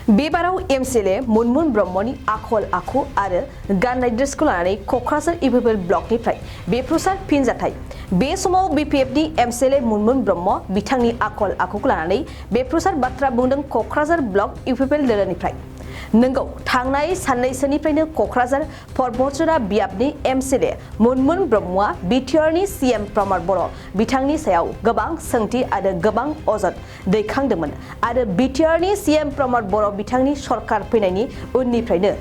बेबाराव MCLA Munmun ब्रह्मनि आखल आखु आरो गाननाय ड्रेसखौ लानानै कक्राझार इउपिपिएल ब्लकनिफ्राय बेफ्रुसार फिनजाथाय बे समाव बिपिएफनि एमसिएलए मुनमुन ब्रह्म बिथांनि आखल आखुखौ लानानै बेफ्रुसार बाथ्रा बुंदों कक्राझार ब्लक इउपिपिएल दोलोनिफ्राय नंगौ थांनाय साननैसोनिफ्रायनो कक्राझार पर्बतजरा बियाबनि एमसिएलए मुनमुन ब्रह्मआ बिटिआरनि सीएम प्रमद बर' बिथांनि सायाव गोबां सोंथि आरो गोबां अजद दैखांदोंमोन आरो बिटिआरनि सीएम प्रमद बर' बिथांनि सरकार फैनायनि उननिफ्रायनो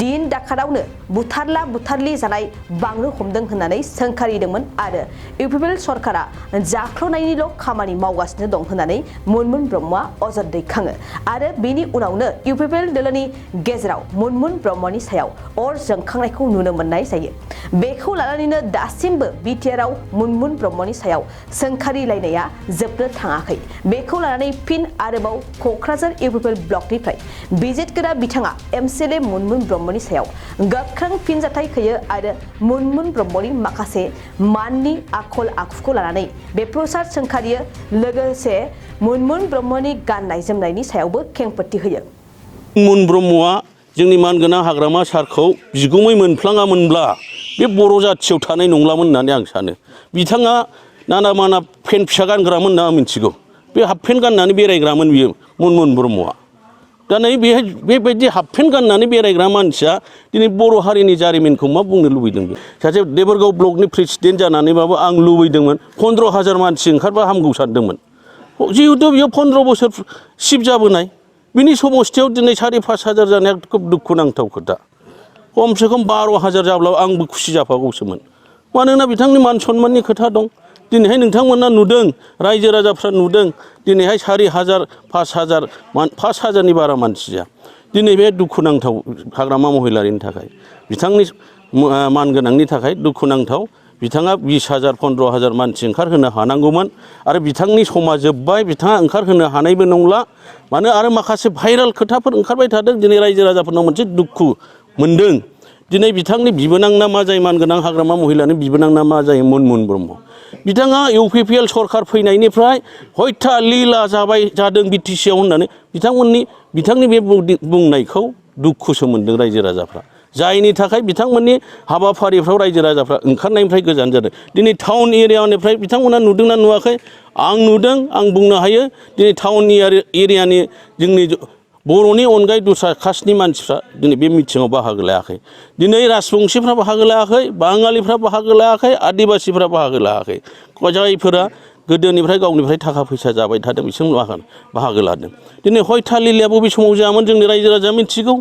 दिन दाखादावनो बुथारला बुथारलि जानाय बांनो हमदों होननानै सोंखारिदोंमोन आरो इउपिपिएल सरकारा जाख्ल'नायनिल' खामानि मावगासिनो दं होननानै मुनमुन ब्रह्मआ अजद दैखाङो आरो बेनि उनावनो इउपिपिएल दोलोनि गेजेराव मुनमुन ब्रह्मनि सायाव अर जोंखांनायखौ नुनो मोननाय जायो बेखौ लानानैनो दासिमबो बिटिआरआव मुनमुन ब्रह्मनि सायाव सोंखारिलायनाया जोबनो थाङाखै बेखौ लानानै फिन आरोबाव कक्राझार इउपिपिएल ब्लकनिफ्राय बिजेटगोरा बिथाङा एमसिएलए मुनमुन ब्रह्मनि सायाव गोख्रों फिनजाथाय होयो आरो मुनमुन ब्रह्मनि माखासे माननि आखल आखुखौ लानानै बेफ्रुसार सोंखारियो लोगोसे मुनमुन ब्रह्मनि गाननाय जोमनायनि सायावबो खेंफोरथि होयो मुन ब्रह्मआ जोंनि मानगोनां हाग्रामा सारखौ बिगुमै मोनफ्लाङामोनब्ला बे बर' जाथियाव थानाय नंलामोन होननानै आं सानो बिथाङा नाना माना पेन्ट फिसा गानग्रामोन होनना आं मिथिगौ बे हाफ पेन्ट गाननानै बेरायग्रामोन बियो मुनमुन ब्रह्मआ दा नै बेबायदि हाफ पेन्ट गाननानै बेरायग्रा मानसिया दिनै बर' हारिनि जारिमिनखौ मा बुंनो लुबैदों बे सासे देबोरगाव ब्लकनि प्रेसिडेन्ट जानानैबाबो आं लुबैदोंमोन 15,000 मानसि ओंखारबा हामगौ सानदोंमोन जिहेतु बियो 15 बोसोर सिफ जाबोनाय बिनि समस्थियाव दिनै 4,500 जानाया खोब दुखुनांथाव खोथा खमसे खम 12,000 जाब्लाबो आंबो खुसि जाफागौसोमोन मानोना बिथांनि मान सन्माननि खोथा दं दिनैहाय नोंथांमोना नुदों रायजो राजाफ्रा नुदों दिनैहाय 4,000 5,000नि बारा मानसिया दिनै बे दुखुनांथाव हाग्रामा महिलारिनि थाखाय बिथांनि मानगोनांनि थाखाय दुखुनांथाव बिथाङा 20,000 15,000 मानसि ओंखारहोनो हानांगौमोन आरो बिथांनि समा जोब्बाय बिथाङा ओंखारहोनो हानायबो नंला मानो आरो माखासे भाइराल खोथाफोर ओंखारबाय थादों दिनै रायजो राजाफोरनाव मोनसे दुखु मोनदों दिनै बिथांनि बिबोनां ना मा जायो मानगोनां हाग्रामा महिलानि बिबोनां ना मा जायो मुनमुन ब्रह्म बिथाङा इउपिपिएल सरकार फैनायनिफ्राय हयथा लीला जादों बिटिसिआव होननानै बिथांनि बे बुंनायखौ दुखुसो मोनदों रायजो राजाफ्रा जायनि थाखाय बिथांमोननि हाबाफारिफ्राव रायजो राजाफ्रा ओंखारनायनिफ्राय गोजान जादों दिनै टाउन एरियानिफ्राय बिथांमोना नुदोंना नुवाखै आं नुदों आं बुंनो हायो दिनै टाउन एरियानि जोंनि बर'नि अनगायै दस्रा कास्टनि मानसिफ्रा दिनै बे मिटिङाव बाहागो लायाखै दिनै राजबंशिफ्रा बाहागो लायाखै बाङालिफ्रा बाहागो लायाखै आदिबासिफ्रा बाहागो लायाखै जायफोरा गोदोनिफ्राय गावनिफ्राय थाखा फैसा जाबाय थादों बिसोर बाहागो लादों दिनै हयथा लीलाया बबे समाव जायामोन जोंनि रायजो राजाया मिथिगौ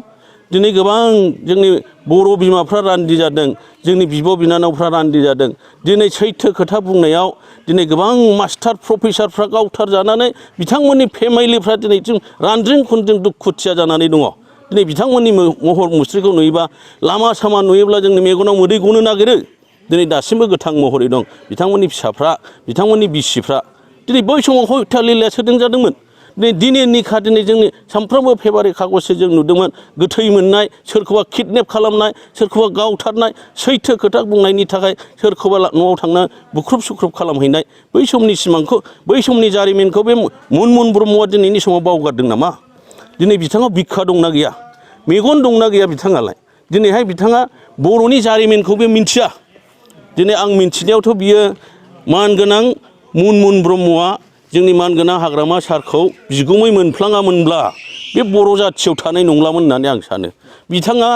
दिनै गोबां जोंनि बर' बिमाफ्रा रान्दि जादों जोंनि बिब' बिनानावफ्रा रान्दि जादों दिनै सैथो खोथा बुंनायाव दिनै गोबां मास्टार प्रफेसारफ्रा गावथार जानानै बिथांमोननि फेमिलिफ्रा दिनै जों रानद्रिं खुनद्रिं दुखुथिया जानानै दङ दिनै बिथांमोननि महर मुस्रिखौ नुयोबा लामा सामा नुयोब्ला जोंनि मेगनाव मोदै गनो नागिरो दिनै दासिमबो गोथां महरै दं बिथांमोननि फिसाफ्रा बिथांमोननि बिसिफ्रा दिनै बै समाव हयथा लीलाया सोरजों जादोंमोन दिनै निखा दिनै जोंनि सानफ्रोमबो फेब्रुवारि कागजसो जों नुदोंमोन गोथै मोननाय सोरखौबा किडनेप खालामनाय सोरखौबा गावथारनाय सैथो खोथा बुंनायनि थाखाय सोरखौबा न'आव थांना बुख्रुब सुख्रुब खालामहैनाय बै समनि सिमांखौ बै समनि जारिमिनखौ बे मुनमुन ब्रह्मआ दिनैनि समाव बावगारदों नामा दिनै बिथाङा बिखा दंना गैया मेगन दंना गैया बिथाङालाय दिनैहाय बिथाङा बर'नि जारिमिनखौ बे मिन्थिया दिनै आं मिन्थिनायावथ' बियो मानगोनां मुनमुन ब्रह्मआ जोंनि मानगोनां हाग्रामा सारखौ बिगुमै मोनफ्लाङामोनब्ला बे बर' जाथियाव थानाय नंलामोन होननानै आं सानो बिथाङा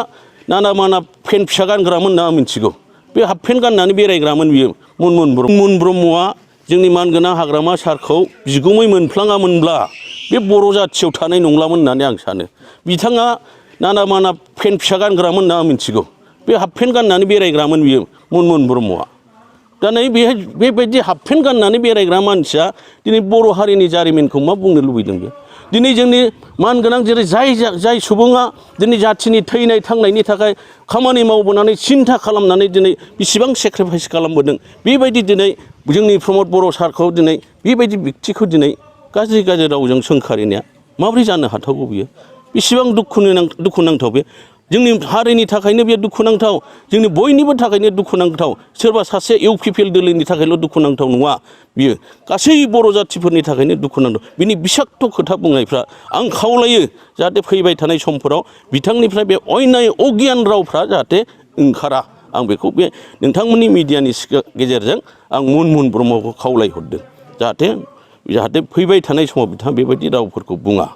नाना माना पेन्ट फिसा गानग्रामोन होनना आं मिथिगौ बे हाफ पेन्ट गाननानै बेरायग्रामोन बियो मुनमुन ब्रह्मआ जोंनि मानगोनां हाग्रामा सारखौ बिगुमै मोनफ्लाङामोनब्ला बे बर' जाथियाव थानाय नंलामोन होननानै आं सानो बिथाङा नाना माना पेन्ट फिसा गानग्रामोन होनना आं मिथिगौ बे हाफ पेन्ट गाननानै बेरायग्रामोन बियो मुनमुन ब्रह्मआ दा नै बेबायदि हाफ पेन्ट गाननानै बेरायग्रा मानसिया दिनै बर' हारिनि जारिमिनखौ मा बुंनो लुबैदों बे दिनै जोंनि मानगोनां जेरै जाय सुबुङा दिनै जाथिनि थैनाय थांनायनि थाखाय खामानि मावबोनानै सिन्था खालामनानै दिनै बेसेबां सेक्रिफाइस खालामबोदों बेबायदि दिनै जोंनि प्रमद बर' सारखौ दिनै बेबायदि व्यक्तिखौ दिनै गाज्रि रावजों सोंखारिनाया माबोरै जानो हाथावगौ बियो बेसेबां दुखुनांथाव बे जोंनि हारिनि थाखायनो बे दुखुनांथाव जोंनि बयनिबो थाखायनो दुखुनांथाव सोरबा सासे इउपिपिएल दोलोनि थाखायल' दुखुनांथाव नङा बियो गासै बर' जाथिफोरनि थाखायनो दुखुनांथाव बिनि बिसाक्त खोथा बुंनायफ्रा आं खावलायो जाहाथे फैबाय थानाय समफोराव बिथांनिफ्राय बे अयनाय अगियान रावफ्रा जाहाथे ओंखारा आं बेखौ बे नोंथांमोननि मिडियानि गेजेरजों आं मुन ब्रह्मखौ खावलायहरदों जाहाथे फैबाय थानाय समाव बिथाङा बेबायदि रावफोरखौ बुङा।